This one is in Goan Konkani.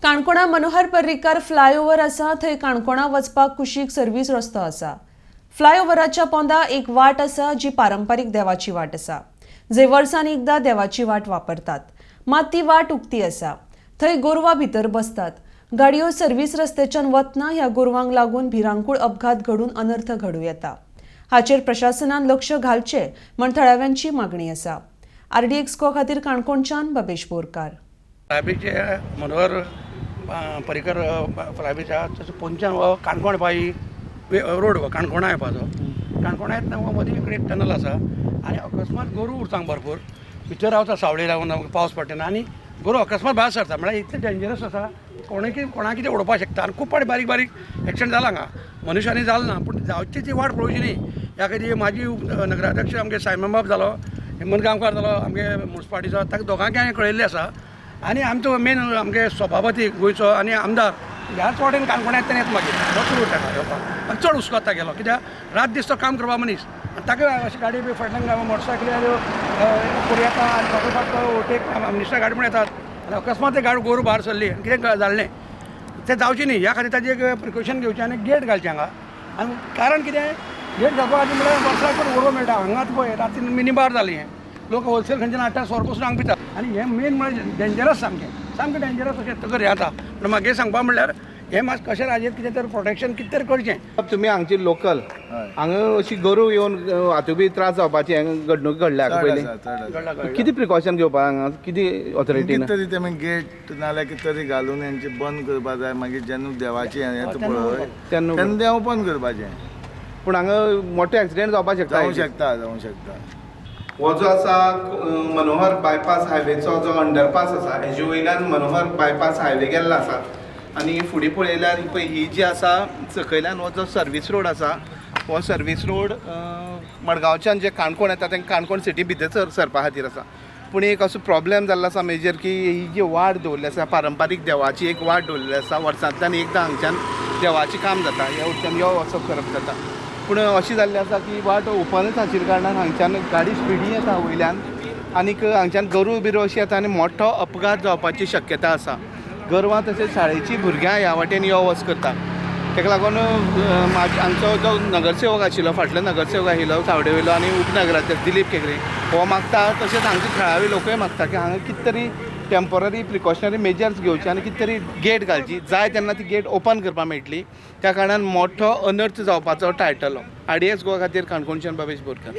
काणकोणा मनोहर पर्रीकार फ्लायओव्हर आसा थंय काणकोणा वचपाक कुशीक सर्वीस रस्तो आसा. फ्लायओव्हराच्या पोंदा एक वाट आसा जी पारंपारीक देवाची वाट आसा, जंय वर्सान एकदां देवाची वाट वापरतात. मात ती वाट उक्ती आसा, थंय गोरवां भितर बसतात. गाडयो सर्वीस रस्त्याच्यान वतना ह्या गोरवांक लागून भिरांकूळ अपघात घडून अनर्थ घडूं येता. हाचेर प्रशासनान लक्ष घालचें म्हण थळाव्यांची मागणी आसा. आरडीएक्स को खातीर काणकोणच्यान बबेश बोरकार. फ्लायब्रिजचे मनोहर पर्रीकर फ्लायब्रिज आहा तसो पोंच्यान हो काणकोण पाई रोड हो काणकोणा येवपाचो. काणकोणा येतना हो मदीं एक टनल आसा आनी अकस्मात गोरू उरता भरपूर भितर रावता, सावळी रावन पावस पडटा तेन्ना आनी गोरू अकस्मात भायर सरता. म्हळ्यार इतलें डेंजरस आसा, कोणाक कितें उडोवपाक शकता. आनी खूब फावटी बारीक बारीक एक्सिडंट जाला हांगा, मनुष्यानी जालें ना पूण जावची ती वाट पळोवची न्ही. ह्या खातीर माजी नगराध्यक्ष आमगे सायमन बाब जालो, हेमंत गांवकार जालो आमगे मुन्सिपालिटीचो, ताका दोगांक हांवें कळयल्लें आसा. आनी आमचो मेन आमगे सभापती गोंयचो आनी आमदार ह्याच वाटेन काणकोणांत येता मागीर होच रूट ताका येवपाक आनी चड हुस्को गेलो कित्याक रात दीस तो काम करपा मनीस आनी ताका अशी गाडी बी फाटल्यान मोटरसायकली फुडें येता आनी फाटोफाट ओवरटेक मिनिस्टर गाडी पण येतात आनी अकस्मात ते गाडी गोरू भायर सरली आनी कितें जाल्लें तें जावचें न्ही. ह्या खातीर ताजें एक प्रिकॉशन घेवचें आनी गेट घालचें हांगा. आनी कारण कितें गेट घालपा खातीर म्हळ्यार वर्साक गोरवां मेळटा हांगाच पळय राती मिनी बार जाली, हें लोक होलसेल खंयच्यान हाडटा सोरो पसून हांगा पितात. आनी हें मेन म्हळ्यार डेंजरस, सामकें सामकें डेंजरस अशें तर हें आतां. पूण म्हागे सांगपा म्हणल्यार हें मात कशें हाजेर कितें तर प्रोटेक्शन कितें तरी करचें. तुमी हांगची लोकल हांगा अशी गोरू येवन हातूंत बी त्रास जावपाची घडणूक घडल्या पयलीं, कितें प्रिकॉशन घेवपाक हांगा कितें ऑथॉरिटीन कितें तरी तेमी गेट नाल्यार कितें तरी घालून हेंचे बंद करपा जाय. मागीर जेन्ना देवाचें हें येता पळय तेन्ना तें ओपन करपाचें. पूण हांगा मोठे एक्सिडेंट जावपाक शकता, जावंक शकता, जावंक शकता. हो जो आसा मनोहर बायपास हायवेचो जो अंडरपास आसा हेजे वयल्यान मनोहर बायपास हायवे गेल्लो आसा आनी फुडें पळयल्यार पळय ही जी आसा सकयल्यान हो जो सर्वीस रोड आसा हो सर्वीस रोड मडगांवच्यान जे काणकोण येता तांकां काणकोण सिटी भितर सरपा खातीर आसा. पूण एक असो प्रॉब्लेम जाल्लो आसा मेजर की ही जी वाट दवरली आसा पारंपारीक देवाची एक वाट दवरलेली आसा, वर्सांतल्यान एकदां हांगच्यान देवाचें काम जाता, ह्या वटच्यान यो वचप करप जाता. पूण अशें जाल्लें आसा की वाट ओपनच आशिल्ल्या कारणान हांगच्यान गाडी स्पिडी येता वयल्यान आनीक हांगच्यान गोरू बिरू अशी येता आनी मोठो अपघात जावपाची शक्यता आसा. गोरवां तशेंच शाळेचीं भुरग्यां ह्या वाटेन यो वच करता. ताका लागून हांगचो जो नगरसेवक आशिल्लो फाटलो नगरसेवक आशिल्लो सावडे वयलो आनी उपनगराध्यक्ष दिलीप केंकरे हो मागता, तशेंच हांगचे थळावे लोकूय मागता की हांगा कितें तरी टेम्पररी प्रिकॉशनरी मेजर्स घेवचे आनी कितें तरी गेट घालची, जाय तेन्ना ती गेट ओपन करपाक मेळटली. त्या कारणान मोठो अनर्थ जावपाचो टाळटलो. आरडीएक्स गोवा खातीर काणकोणच्यान बाबेश बोरकर.